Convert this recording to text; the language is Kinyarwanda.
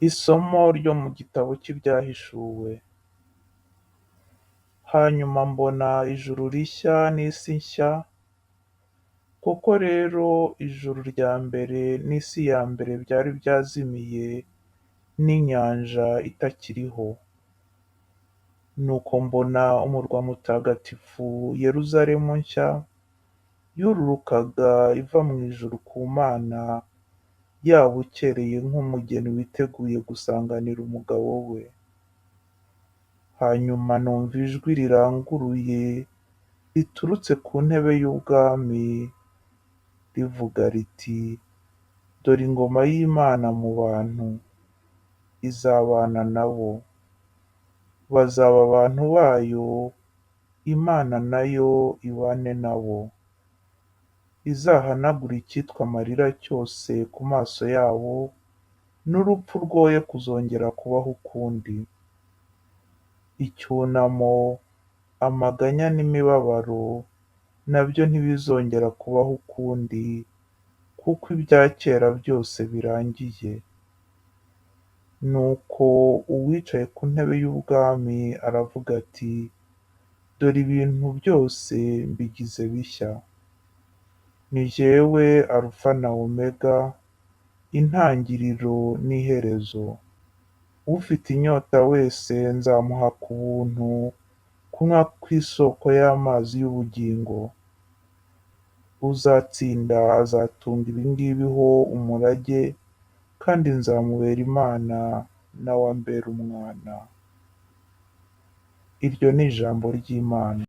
Isomo ryo mu gitabo cy'Ibyahishuwe. Hanyuma mbona ijuru rishya n'isi nshya, koko rero ijuru rya mbere n'isi ya mbere byari byazimiye, n'inyanja itakiriho. Nuko mbona umurwa mutagatifu Yeruzalemu nshya, yururukaga iva mu ijuru ku Mana, yabukereye nk'umugeni witeguye gusanganira umugabo we. Hanyuma numva ijwi riranguruye riturutse ku ntebe y'ubwami, rivuga riti: Dore ingoma y'Imana mu bantu, izabana na bo. Bazaba abantu bayo, Imana na yo ibane na bo. Izahanagure icyitwa amarira cyose ku maso yabo, n'urupfu rwoye kuzongera kubaho ukundi. Icyunamo, amaganya n'imibabaro na byo ntibizongera kubaho ukundi, kuko ibya kera byose birangiye. Nuko uwicaye ku ntebe y'ubwami aravuga ati: Dore ibintu byose mbigize bishya. Ni jyewe Alufa na Omega, intangiriro n'iherezo. Ufite inyota wese nzamuha ku buntu kunywa ku isoko y'amazi y'ubugingo. Uzatsinda azatunga ibi ngibi ho umurage, kandi nzamubera Imana na we ambere umwana. Iryo ni ijambo ry'Imana.